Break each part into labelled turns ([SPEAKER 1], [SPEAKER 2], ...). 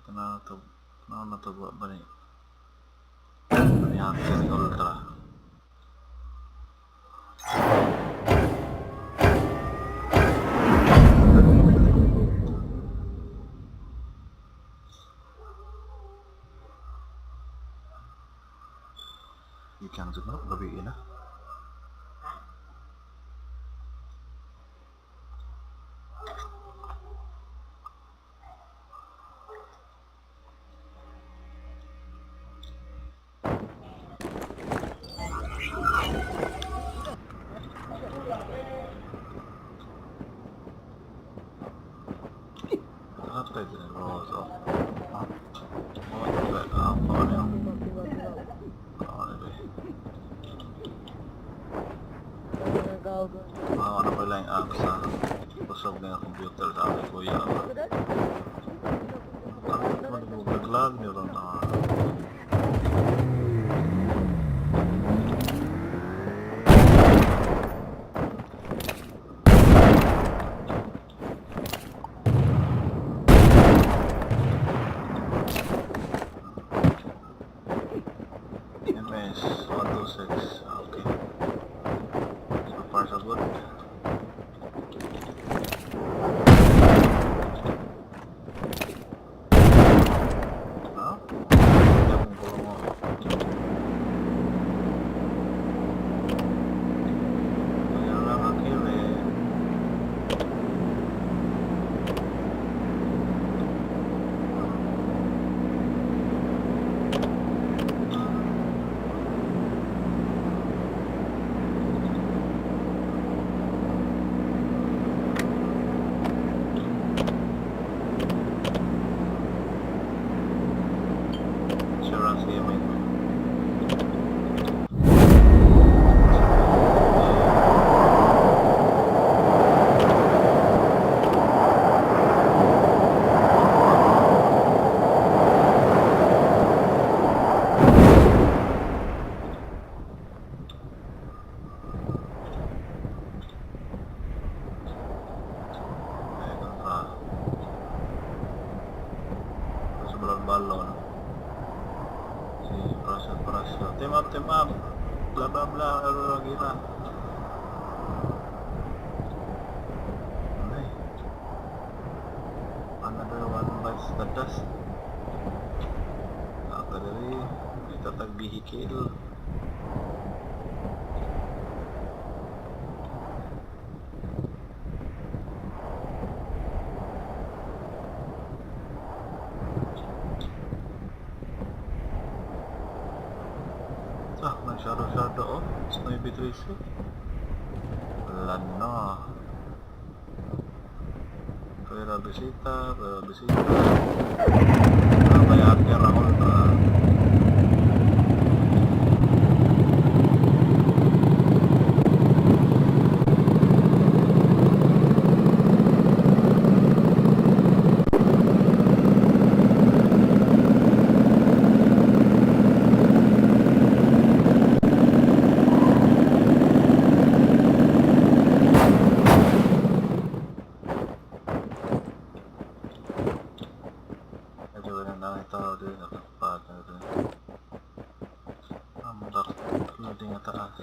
[SPEAKER 1] Tanaw to, tanaw na to ba ni? Ni hacker ni Ultra. Gikan jud no, gabi na. Hatay din Rosa. Ah, ah, ah, ah, ah, ano pala yung app sa busog ng computer sa aming kuya. Ano mo naglag niyo ron na. MS 126. Okay. So far so good. Ha? Hindi akong kulong mo. Kaya lang ang kill eh. Insurance Gaming. Eh, kontra. Sobrang balon. Si prasa prasa. Team up, team up. Bla bla bla. Ano gila. Ay. Another one bites the dust. Nakadali. Kita tag vehicle. Ah, masyado-syado oh. Snowy 3. Wala na. Pero bisita, pero bisita. Ah, may hacker ako na. Medyo ganun lang ito din nakapad na rin. Ang dark building na taas.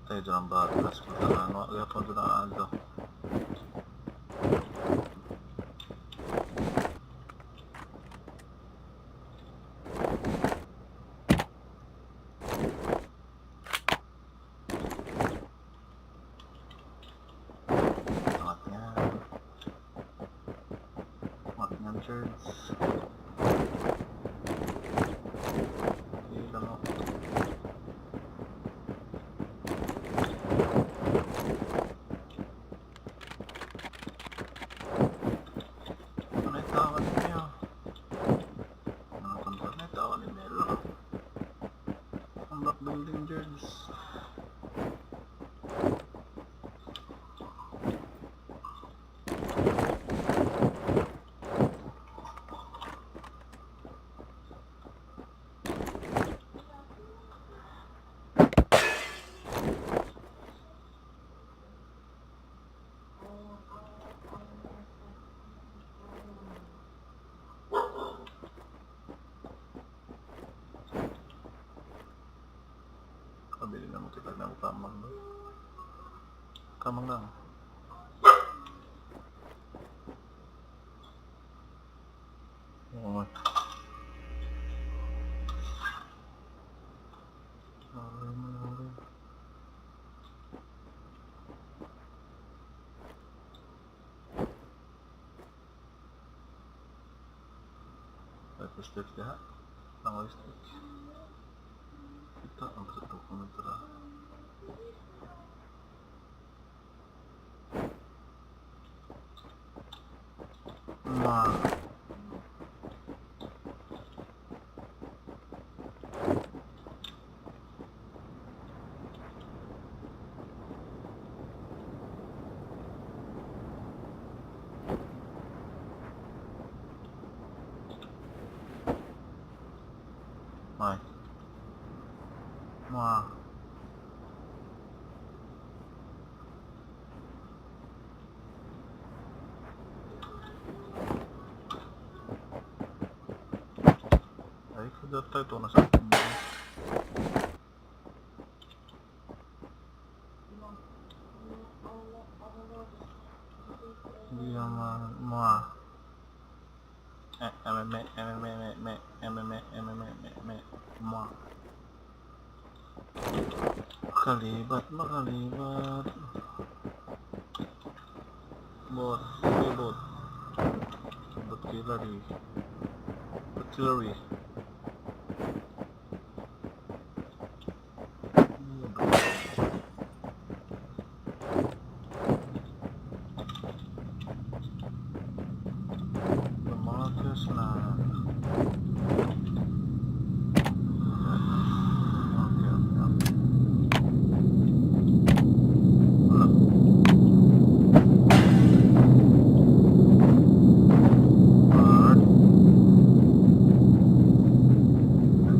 [SPEAKER 1] Tayo doon ang batas. Kung ano, kaya po doon ang alo. Angat nga. Angat nga, church. Okay lang ako. Ano yung tawa ninyo? Ano control na yung tawa ni Melo? Unlock building, George. Kamang ba? Kamang lang. Oo. Sorry, sorry. Lipstick diha. Ang lipstick. Kita ang sa dokumento ra. Ma. Mai. Ma. Ay, 絶対と同じ。Dia ma ma eh m m m m m m m m m m m ma kalibat makalibat bot bot bot killary bot killary. Marcus na. Okay. Wala. Bird.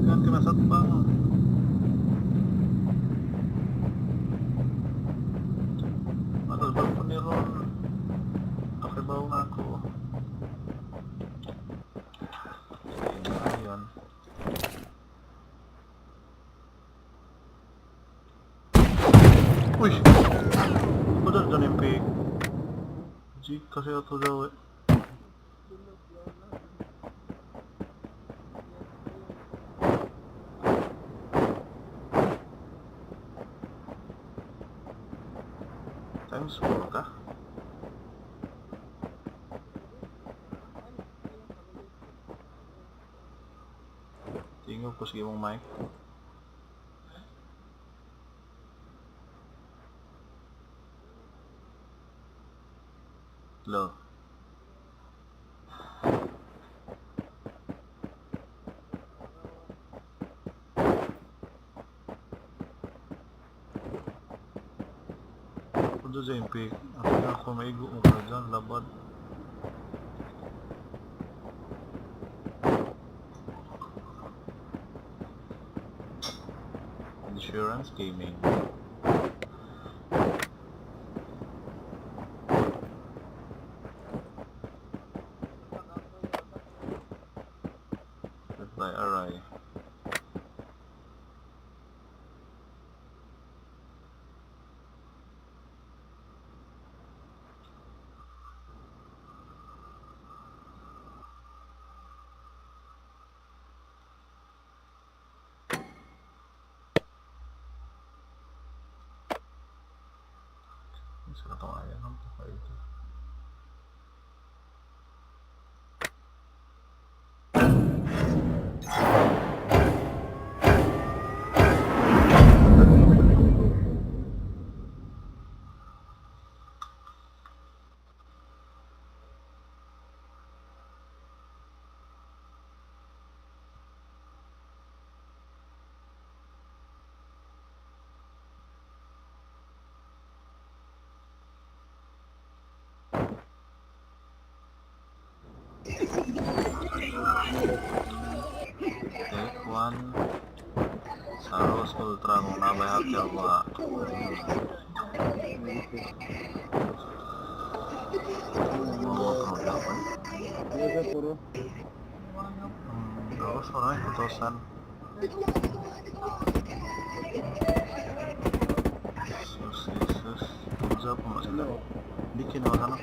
[SPEAKER 1] Kan kena satpam. Atas balkon ni Ron. Okay ba nga ako? Ayun. Uy! Betul dan MP. Jika saya tahu jauh. Times 4 kah? Tingog ko sige mong mic. Hello. Kundo sa MP, ako na ako maigo mo ka dyan, labad. Insurance Gaming. Reply, aray. Isa na itong ayan ang ito. Take one. Saros Ultra kung nabay hacker ba. Mga problema.
[SPEAKER 2] Puro.
[SPEAKER 1] Gawas ko na eh, utosan. Sus, sus. Observe mo sila. Hindi kinuha na.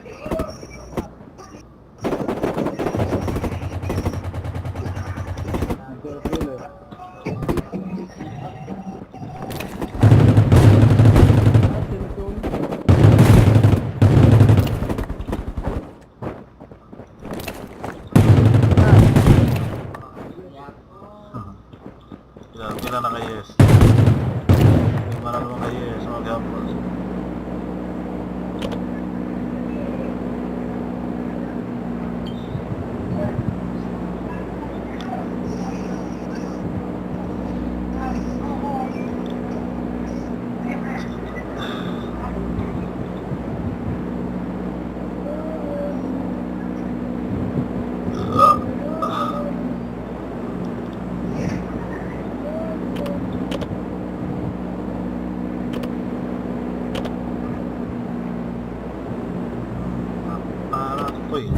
[SPEAKER 1] Pila na kay yes. Lima na naman kay yes. Mga gapos. Para, uy.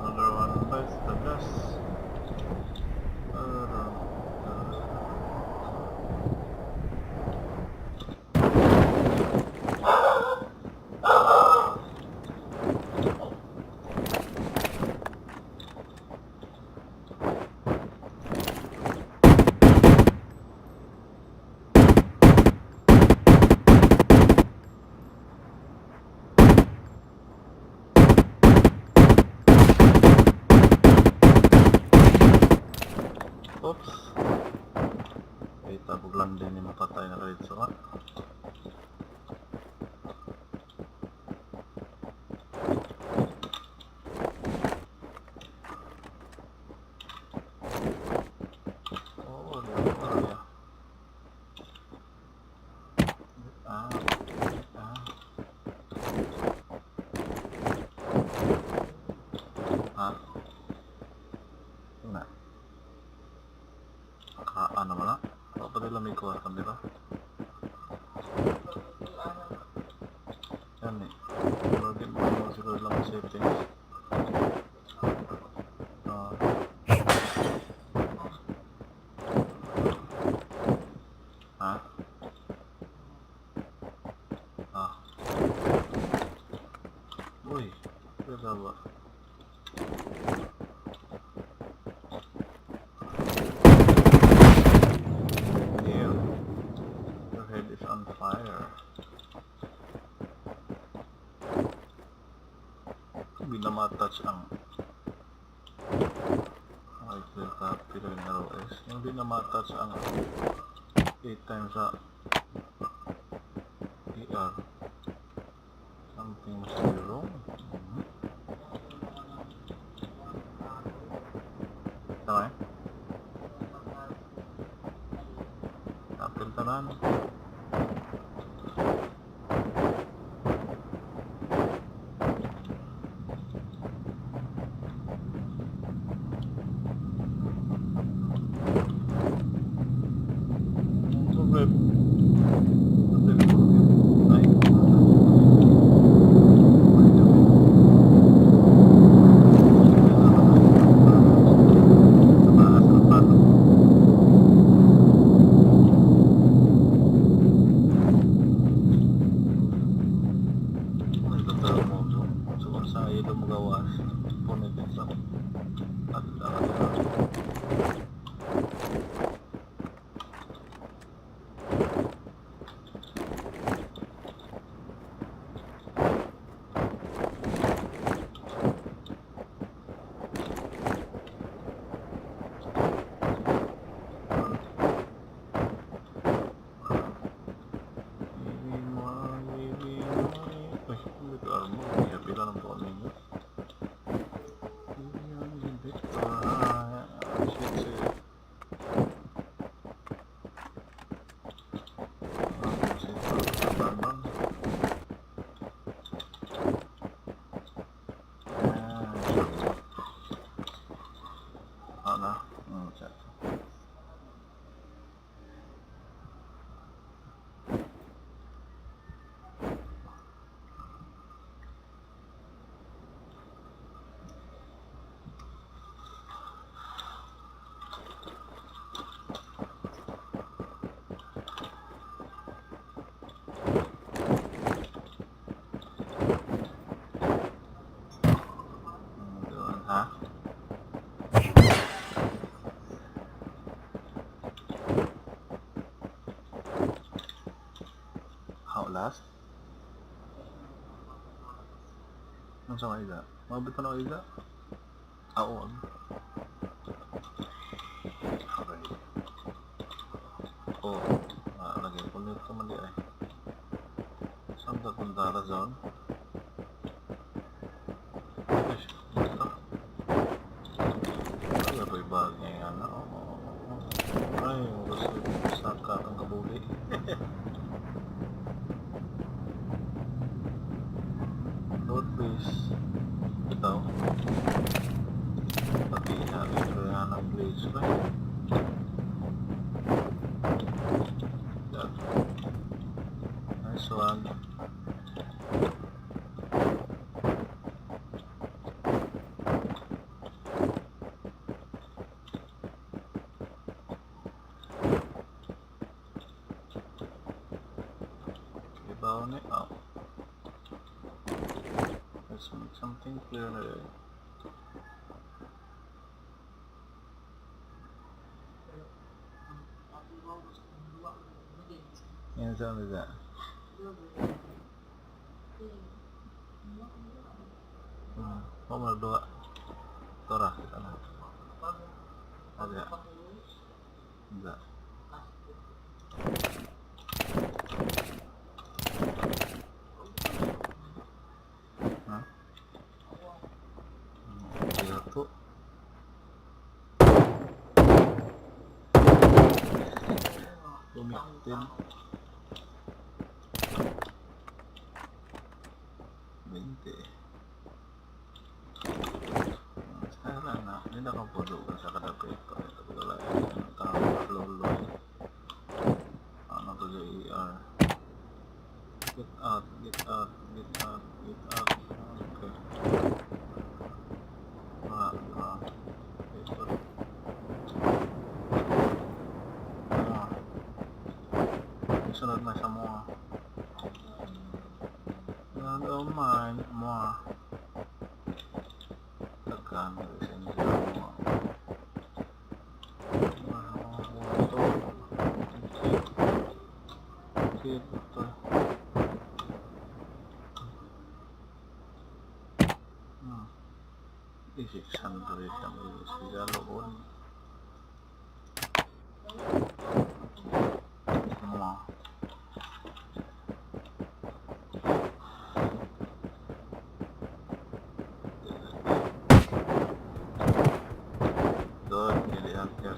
[SPEAKER 1] Another one bites the dust. Oops. Wait, tabog lang din yung mapatay na diretso ka. Oo, oh, yeah. Ah, ah. Ah. Na. Ka ano mo na? O, pa nila may kuha di ba? Yan eh. Pero di mo mo siguro lang settings. Ah. Ha? Ah. Uy, pwede ba? Ew. Your head is on fire. Hindi na ma-touch ang. Okay, clear copy rin na OS. Yung di na ma-touch ang 8 times sa ER. Something must be wrong. Tama eh? Apil tanan. Problem. Ay. Taas ng plato. Ay, termoso. So, kung sa ilo magawas, punit din sa at Last? Ano sa mga iga? Mabit pa na ako iga? Ah, oo. Okay. Oh, lagi punit ka man di ay. Saan ka kung zone? Ay, ito. Ay, aroy bag niya yan. Oo. Ay, gusto saka ang kabuli. Load please. Ito. Pati na, ito ng place ba? That. Nice one. Ibaw ni oh. Let's make something clear na eh. Yan sa ano? Oh, dua. Tora, kita na. Ada. Enggak. Hah? Satu. Bumitin. 20. Sana na, hindi na kang sa kada paper. Ito ko lang. Tawag, lolo. Ano to ER? Get out, get out, get out, get out. Okay. Ah, ah. Paper. Ah. Sunod na sa mga. Don't mind mo. Daghan lisensya mo. Mga to. Okay. Okay, ito. 600 ang sila loob. Mga. Doon, jadi hacker.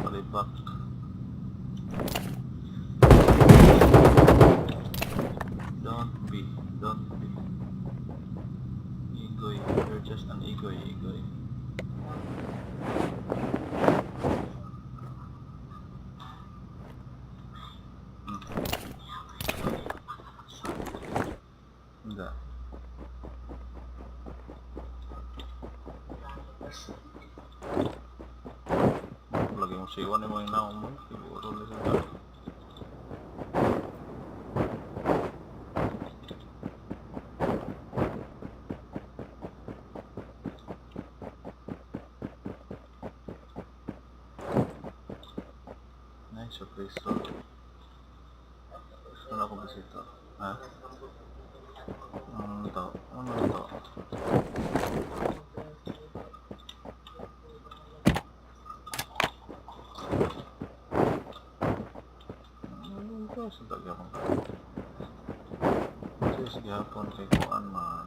[SPEAKER 1] Palibak. Don't be, don't be. Igoy, you're just an igoy, igoy. Enggak. Yes. Lagi mo siwan mo yung naong mo. Siguro lang. Nice surprise to. Gusto na akong bisita. Ha? Ano to? Ano to? Ano to? Sa dagyapon ka. Kasi gihapon kay kuan man.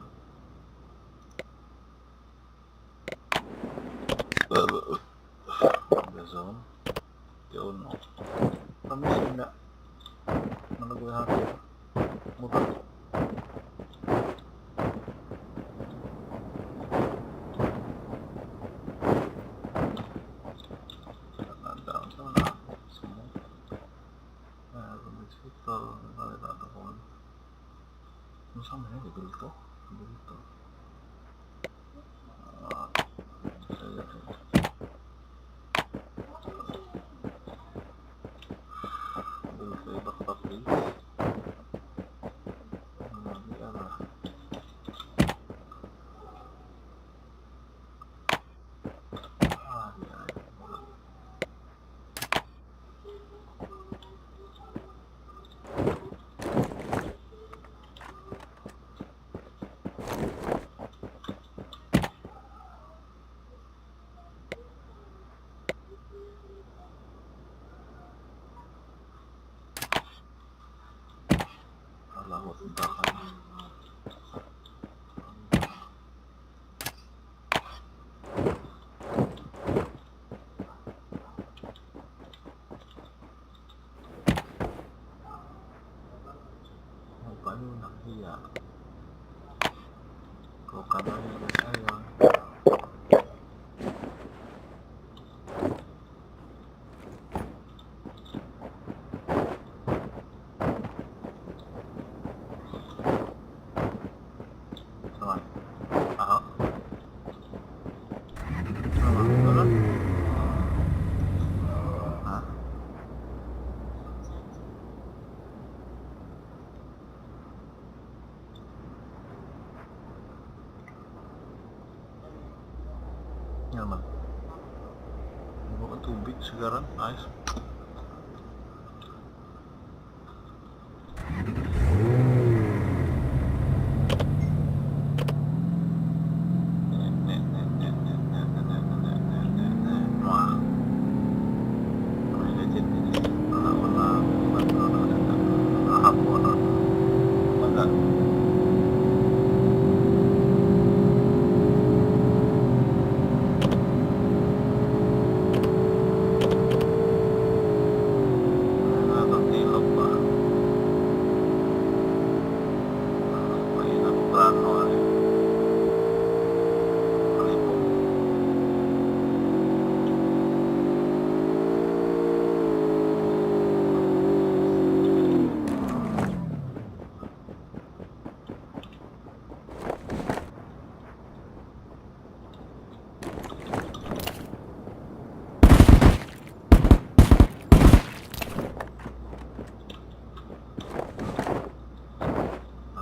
[SPEAKER 1] The zone. Yun no. Promising na. Malagoy hacker. Muta. Down sa na. Sumo. Ay, level 2. Level 2. Ah, sige, sige. Level 3 backpack, please. Di ara. Ah, di ara. Wala. Allahu Akbar. Ay, paano nakahiya? Kung kamay na tayo. Sama. Aha. Sama. Wala? Ha? Nga naman. Ano ka tubig, sigaran, ayos. Wah. Legit ini. Wala, wala, wala, wala, wala, wala. Nakakilog ba? May naplano ano. Palipong.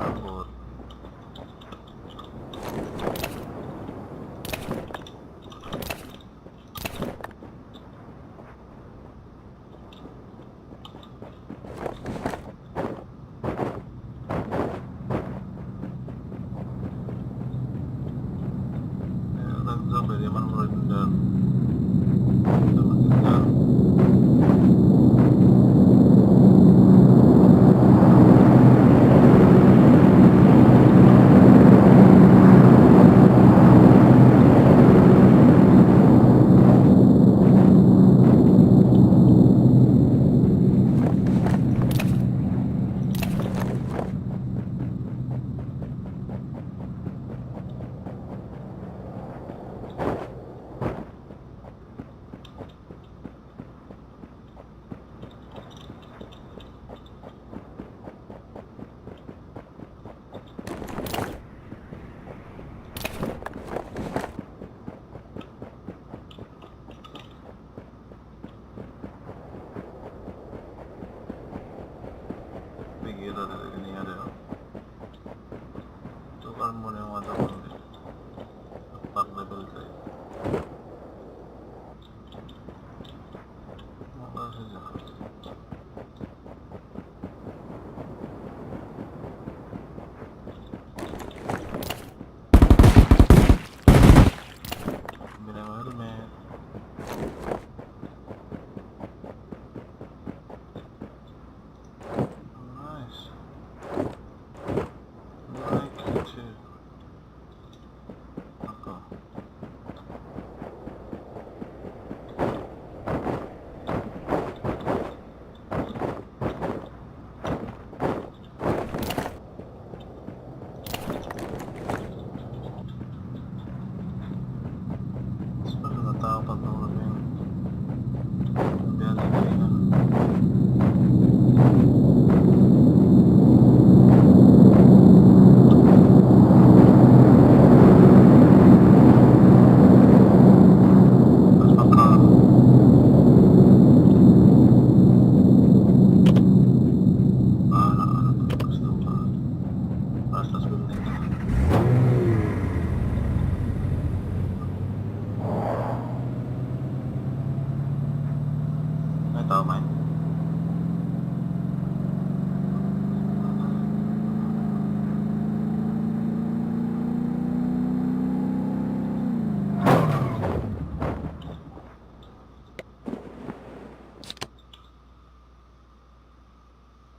[SPEAKER 1] Abot. Nagsabi, di man mo rin sama tinggal. Bigyan ini ada. Tukar mo na yung mga kundi. Pag level 3. Mukha siya. Bili mo helmet. Nice. Like it too. Ako. Mas nakatapat ng labing. Biyahe kanina. Tao man.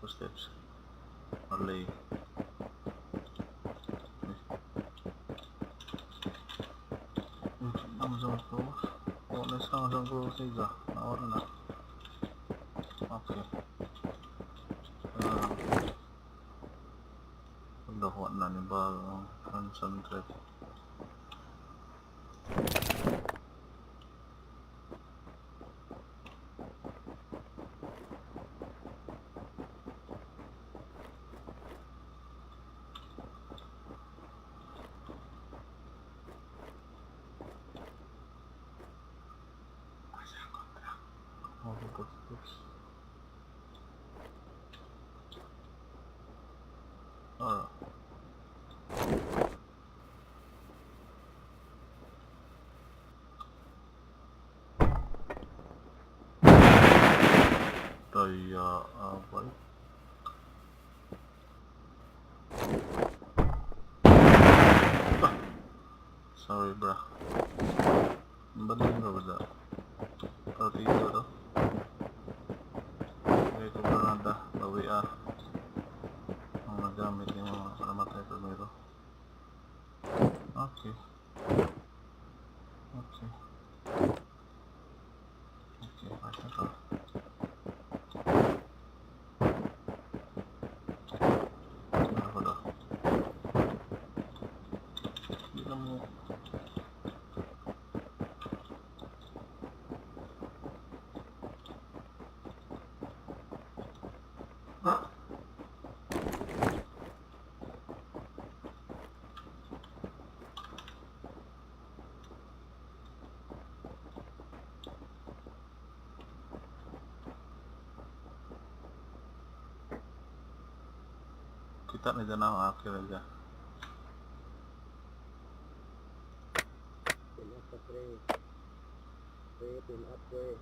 [SPEAKER 1] Footsteps. Marley. Amazon close. Oh, nasa Amazon close siya. Nawala na. Okay. Pagdakuha na ni Bal concentrate. Oh, footsteps. Oh. Daya apa? Ah, sorry, bro. Badin ba ba? Partido to. Okay, kung granada, bawi ah. Ang nagamit ni mga para matay primero. Okay. Okay. Okay, ayos na to. Ano ko daw? Hindi na mo. Ah! Kita ni dyan ako, akhir aja.
[SPEAKER 2] Team up ka, pre. Pre, team up, pre.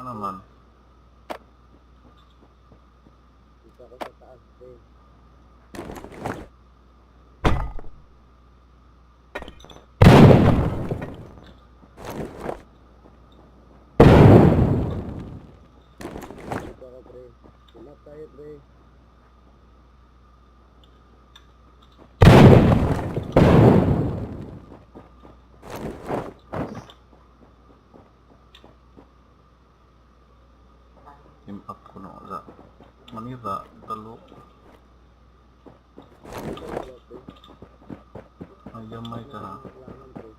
[SPEAKER 1] Ano man?
[SPEAKER 2] Dito ako sa taas, pre. Dito ako, pre. Team up tayo, pre.
[SPEAKER 1] Team up ko no sa Manila, talo.
[SPEAKER 2] Dito ako, pre.
[SPEAKER 1] May gamay ka ha.
[SPEAKER 2] Kailangan, pre.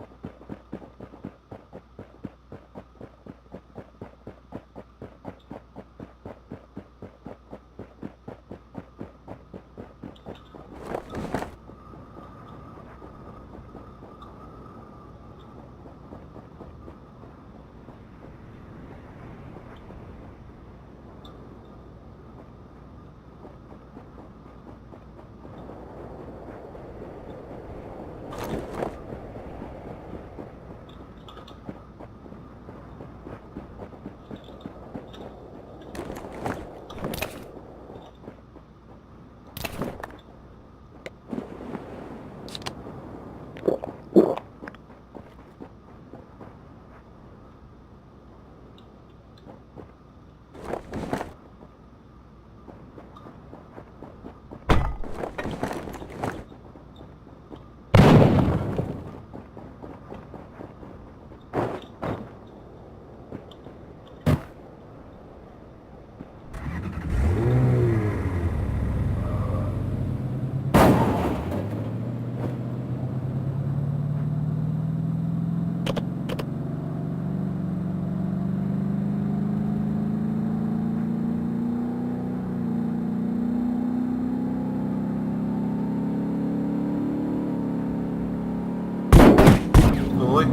[SPEAKER 1] Uy!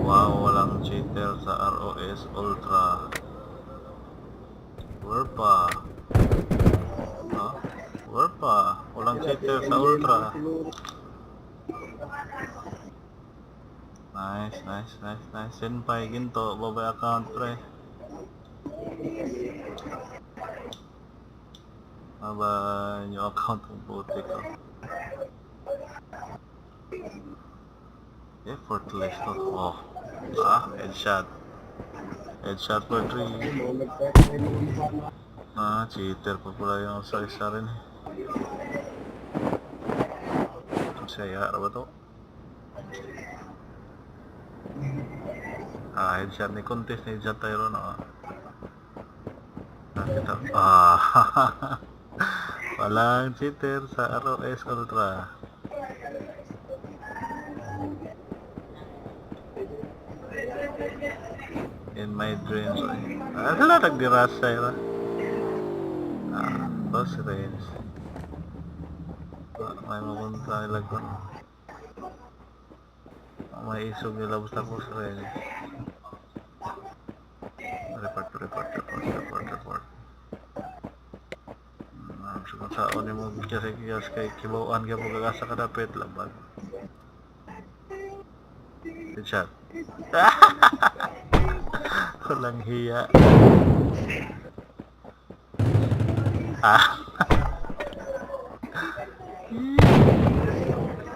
[SPEAKER 1] Wow, walang cheater sa ROS Ultra. Where pa? Ha? Where pa? Walang cheater sa Ultra. Nice, nice, nice, nice. Senpai, ginto. Babay account, pre. Aba, yung account ng putik ko. Effortless to. Oh. Ah, headshot. Headshot for 3. Ah, cheater pa pala yung sa isa rin eh. Ang saya, ano ba to? Ah, headshot ni contest, headshot tayo ron, ah. Nakita. Ah, walang cheater sa ROS Ultra. In my dreams. Ay, ah, sila nagdirasa yun. Ah, close range. Ah, may mapunta nila ko. Ah, may isog nila basta close range. Report, report, report, report, report. So kung saan ni mo kasi kiyas kay kibawaan kay mo gagasa ka dapit labag. Headshot. Walang hiya. Ah.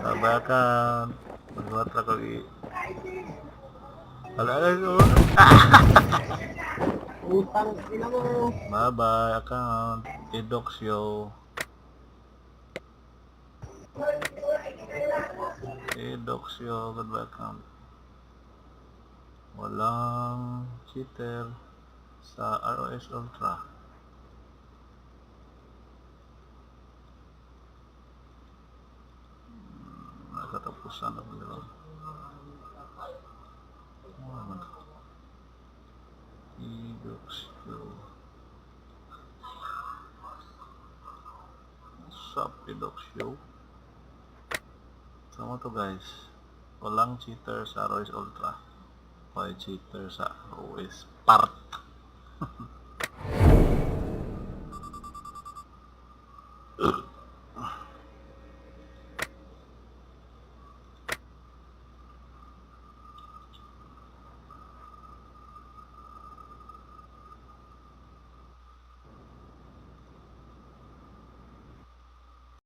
[SPEAKER 1] Tabakan. Magwat ra ko i. Wala ay oh.
[SPEAKER 2] Utang ina mo.
[SPEAKER 1] Bye bye account. Edoxio. Edoxio, goodbye account. Walang cheater sa ROS Ultra. Nakatapusan ako nila. Ano naman to? Edoxio. What's up, Edoxio? Sama to, guys. Walang cheater sa ROS Ultra. May cheater sa ROS Part.